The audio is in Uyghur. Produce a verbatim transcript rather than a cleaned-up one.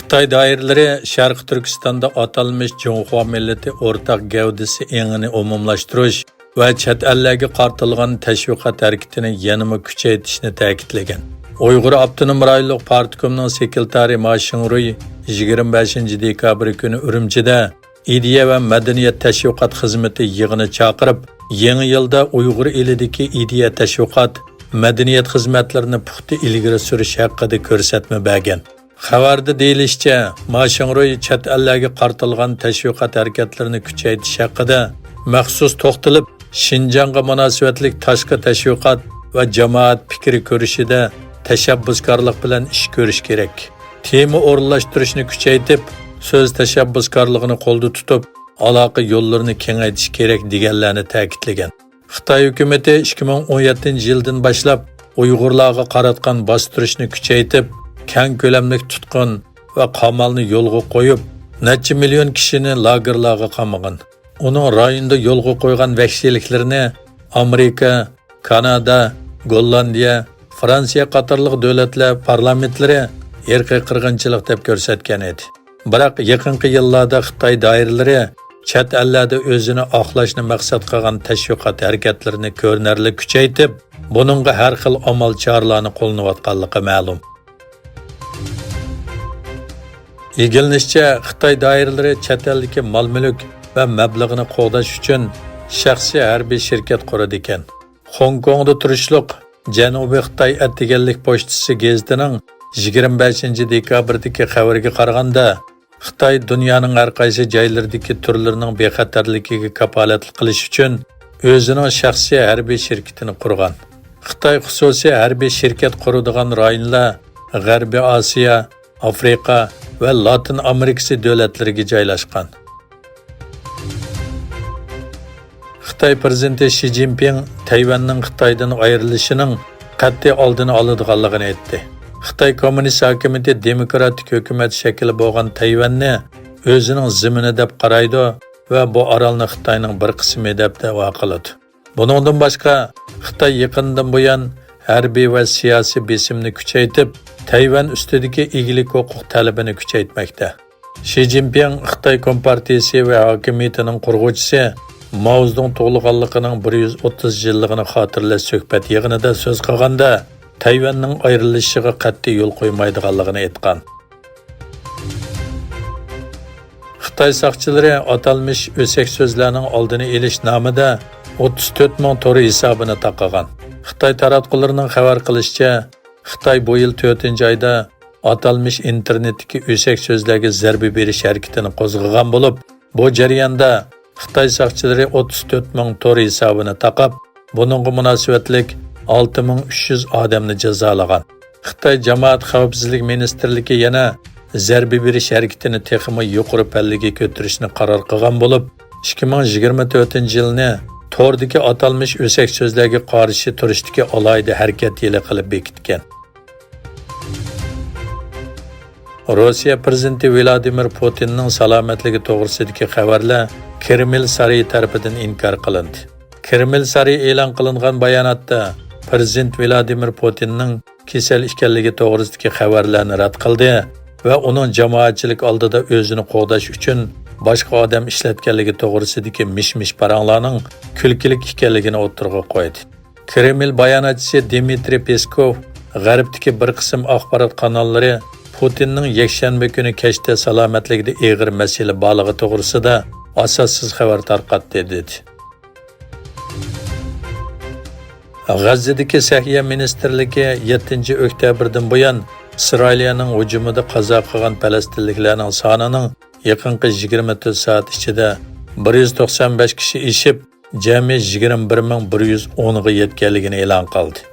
خىتاي دائىرىلىرى شەرقىي تۈركىستاندا ئاتالمىش جۇڭخۇا مىللىتى ئورتاق گەۋدىسى ئېڭىنى ئومۇملاشتۇرۇش ۋە چەت ئەللەرگە قارىتىلغان تەشۋىقات ھەرىكىتىنى يەنىمۇ كۈچەيتىشنى تەكىتلىگەن. ئۇيغۇر ئاپتونوم رايونلۇق پارتكومنىڭ سېكرېتارى ما شىڭرۇي يىگىرمە بەشىنچى دېكابىر كۈنى ئۈرۈمچىدە ئىدىيە ۋە مەدەنىيەت تەشۋىقات خىزمىتى يىغىنى چاقىرىپ، يېڭى يىلدا ئۇيغۇر ئېلىدىكى ئىدىيە تەشۋىقات، مەدەنىيەت خىزمەتلىرىنى پۇختا ئىلگىرى سۈرۈش ھەققىدە كۆرسەتمە بەرگەن. خەۋەردە دېيىلىشىچە، ما شىڭرۇي چەت ئەللەرگە قارىتىلغان تەشۋىقات ھەرىكەتلىرىنى كۈچەيتىش ھەققىدە مەخسۇس توختىلىپ، شىنجاڭغا مۇناسىۋەتلىك تاشقى تەشۋىقات ۋە جامائەت پىكرى كۆرۈشىدە تەشەببۇسكارلىق بىلەن ئىش كۆرۈش كېرەك. تېما ئورۇنلاشتۇرۇشنى كۈچەيتىپ، سۆز تەشەببۇسكارلىقىنى قولدا تۇتۇپ، ئالاقە يوللىرىنى كېڭەيتىش كېرەك، دېگەنلەرنى تەكىتلىگەن. خىتاي ھۆكۈمىتى ئىككى مىڭ ئون يەتتىنچى يىلدىن باشلاپ ئۇيغۇرلارغا قاراتقان باستۇرۇشنى كۈچەيتىپ، كەڭ كۆلەملىك تۇتقۇن ۋە قامالنى يولغا قويۇپ، نەچچە مىليون كىشىنى لاگېرلارغا قامىغان. ئۇنىڭ رايوندا يولغا قويغان ۋەھشىيلىكلىرىنى ئامېرىكا، كانادا، گوللاندىيە، فرانسىيە قاتارلىق دۆلەتلەر پارلامېنتلىرى ئىرقىي قىرغىنچىلىق دەپ كۆرسەتكەن ئىدى. بىراق يېقىنقى يىللاردا خىتاي دائىرىلىرى چەت ئەللەردە ئۆزىنى ئاقلاشنى مەقسەت قىلغان تەشۋىقات ھەرىكەتلىرىنى كۆرۈنەرلىك كۈچەيتىپ، بۇنىڭغا ھەر خىل ئامال چارىلارنى قوللىنىۋاتقانلىقى مەلۇم. ئىگىلىنىشىچە، خىتاي دائىرىلىرى چەت ئەلدىكى مال-مۈلۈك ۋە مەبلىغىنى قوغداش ئۈچۈن شەخسىي ھەربىي شىركەت قۇرىدىكەن. خوڭكوڭدا تۇرۇشلۇق جەنۇبىي خىتاي ئەتىگەنلىك پوچتىسى گېزىتىنىڭ يىگىرمە بەشىنچى دېكابىردىكى خەۋىرىگە قارىغاندا، خىتاي دۇنيانىڭ ھەر قايسى جايلىرىدىكى تۈرلىرىنىڭ بىخەتەرلىكىگە كاپالەتلىك قىلىش ئۈچۈن ئۆزىنىڭ شەخسىي ھەربىي شىركىتىنى قۇرغان. خىتاي خۇسۇسىي ھەربىي شىركەت قۇرىدىغان رايونلار غەربىي ئاسىيا، ئافرىقا ۋە لاتىن ئامېرىكىسى دۆلەتلىرىگە جايلاشقان. خىتاي پىرېزىدېنتى شى جىنپىڭ تەيۋەننىڭ خىتايدىن ئايرىلىشىنىڭ قەتئىي ئالدىنى ئالىدىغانلىقىنى ئېيتتى. خىتاي كوممۇنىست ھاكىمىيىتى دېموكراتىك ھۆكۈمەت شەكلى بولغان تەيۋەننى ئۆزىنىڭ زېمىنى دەپ قارايدۇ ۋە بۇ ئارالنى خىتاينىڭ بىر قىسمى دەپ دەۋا قىلىدۇ. بۇنىڭدىن باشقا، خىتاي يېقىندىن بۇيان ھەربىي ۋە سىياسىي بېسىمنى كۈچەيتىپ، تەيۋەن ئۈستىدىكى ئىگىلىك ھوقۇق تەلىپىنى كۈچەيتمەكتە. شى جىنپىڭ خىتاي كومپارتىيىسى ۋە ھاكىمىيىتىنىڭ قۇرغۇچىسى ماۋزېدۇڭ تۇغۇلغانلىقىنىڭ بىر يۈز ئوتتۇز يىللىقىنى خاتىرىلەش سۆھبەت يىغىنىدا سۆز قىلغاندا، تەيۋەننىڭ ئايرىلىشىغا قەتئىي يول قويمايدىغانلىقىنى ئېيتقان. خىتاي ساقچىلىرى ئاتالمىش ئۆسەك سۆزلەرنىڭ ئالدىنى ئېلىش نامىدا ئوتتۇز تۆت مىڭ تور ھېسابىنى تاقىغان. خىتاي تاراتقۇلىرىنىڭ خەۋەر قىلىشىچە، خىتاي بۇ يىل تۆتىنچى ئايدا ئاتالمىش ئىنتېرنېتتىكى ئۆسەك سۆزلەرگە زەربە بېرىش ھەرىكىتىنى قوزغىغان بولۇپ، بۇ جەرياندا خىتاي ساقچىلىرى ئوتتۇز تۆت مىڭ تور ھېسابىنى تاقاپ، بۇنىڭغا مۇناسىۋەتلىك ئالتە مىڭ ئۈچ يۈز ئادەمنى جازالىغان. خىتاي جامائەت خەۋپسىزلىك مىنىستىرلىكى يەنە زەربە بېرىش ھەرىكىتىنى تېخىمۇ يۇقىرى پەللىگە كۆتۈرۈشنى قارار قىلغان بولۇپ، ئىككى مىڭ يىگىرمە تۆتىنچى يىلنى توردىكى ئاتالمىش ئۆسەك سۆزلەرگە قارشى تۇرۇشتىكى ئالاھىدە ھەرىكەت يىلى قىلىپ بېكىتكەن. روسىيە پىرېزىدېنتى ۋلادىمىر پۇتىننىڭ سالامەتلىكى توغرىسىدىكى خەۋەرلەر كرېمل سارىيى تەرىپىدىن ئىنكار قىلىندى. كرېمل سارىيى ئېلان قىلىنغان باياناتتا، پىرېزىدېنت ۋلادىمىر پۇتىننىڭ كېسەل ئىكەنلىكى توغرىسىدىكى خەۋەرلەرنى رەت قىلدى ۋە ئۇنىڭ جامائەتچىلىك ئالدىدا ئۆزىنى قوغداش ئۈچۈن باشقا ئادەم ئىشلەتكەنلىكى توغرىسىدىكى مىش-مىش پاراڭلارنىڭ كۈلكىلىك ئىكەنلىكىنى ئوتتۇرىغا قويدى. كرېمل باياناتچىسى دىمىترىي پېسكوف غەربتىكى بىر قىسىم ئاخبارات قاناللىرى پۇتىننىڭ يەكشەنبە كۈنى كەچتە سالامەتلىكىدە ئېغىر مەسىلە بارلىقى توغرىسىدا ئاساسسىز خەۋەر تارقاتتى، دېدى. غەززىدىكى سەھىيە مىنىستىرلىكى يەتتىنچى ئۆكتەبىردىن بۇيان ئىسرائىلىيەنىڭ ھۇجۇمىدا قازا قىلغان پەلەستىنلىكلەرنىڭ سانىنىڭ يېقىنقى يىگىرمە تۆت سائەت ئىچىدە بىر يۈز توقسان بەش كىشى ئېشىپ، جەمئىي يىگىرمە بىر مىڭ بىر يۈز ئونغا يەتكەنلىكىنى ئېلان قىلدى.